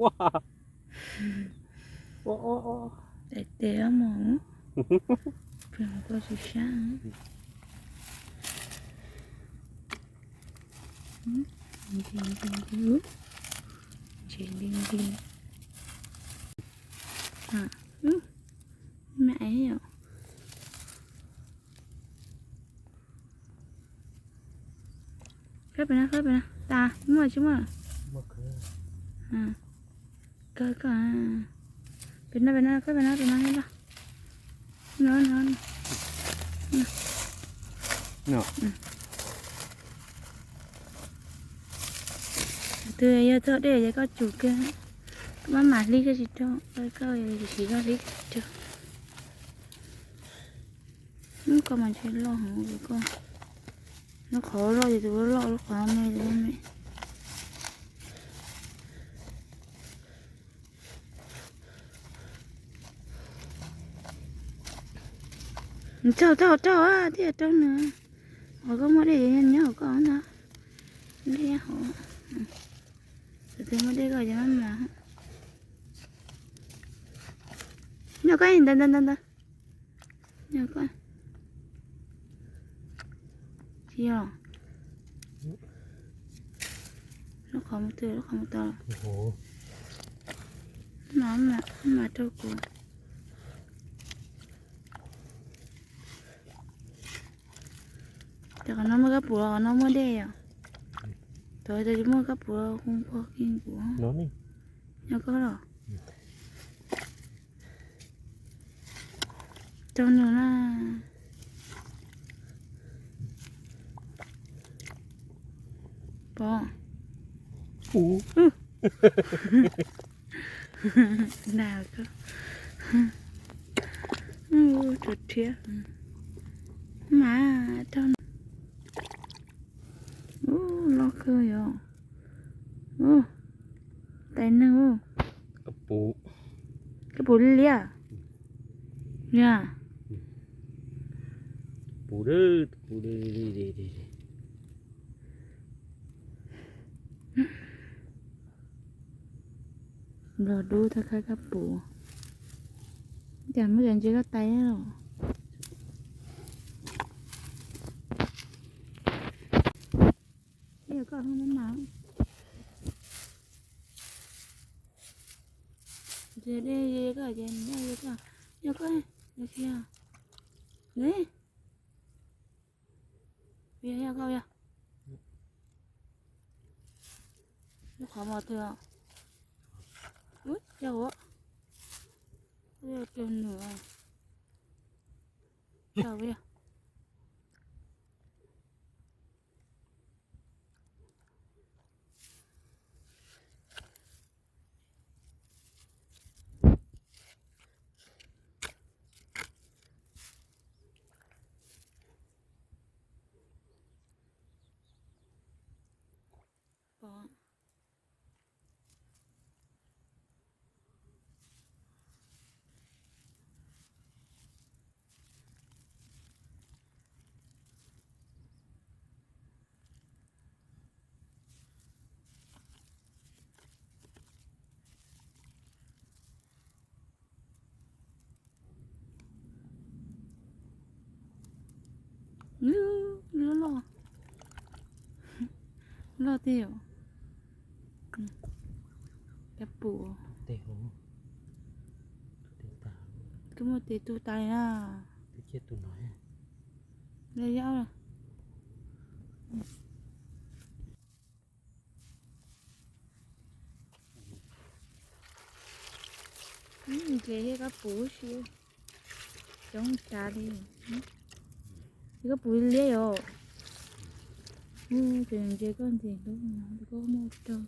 Ua, ua, ua, ua. Daim tes ob mos, pheej koj tsis sab. Ntse ntse ntse, ntse ntse ntse. Me aiv yom. Khawb pem no, khawb pem no, tas muaj tsis muaj? Kawg koj, pem no pem no, khawb pem no pem no, no no. Tus yog txog dej ces koj tsum kiag, koj maj mam hlib koj tsis raug, koj siv koj hlib koj tsis raug. Koj mas ntshe loj heev koj. Lub qhov loj ces tus loj loj, lub qhov me tus me. Raug raug raug, thiaj raug nws. Qhov koj muaj dej nyob hauv koj ntag. Dej hauv. Tus twg muaj dej koj ces maj mam. Nyob koj ntawd ntawd ntawd ntawd. Nyob koj. Tsis yog. Lub qhov mus twg, lub qhov mus tod. Mas, mas raug kuv. Ces qhov no muaj kab pum, qhov no muaj dej yom. Thaum tsis muaj kab pum, hu pog kiag kuv. Nyob koj los. Raug nws na. Pom. Nas koj. Rau thiab. Mas raug. Ub, loj kawg yom. Ub, tais neeg ub. Kab pum liab. Yog. Pum dub, pum dub. Nplog dub thaj kab kab pum. Cas muab cov ntses koj tais los. Yog koj, yog koj, yog koj, yog koj, yog koj. Lub qhov mos twg os? Ub, yog ua. Yog tus nws. Tau yog. Pom. Loj loj, loj tiag. Kab pum. Koj muaj tes tu tas li na. Loj yab. Ces thiaj kab pum si, coob tas li. Ces kab pum liab yom. Ces ntses koj ntses ntub no, koj muaj rau tag.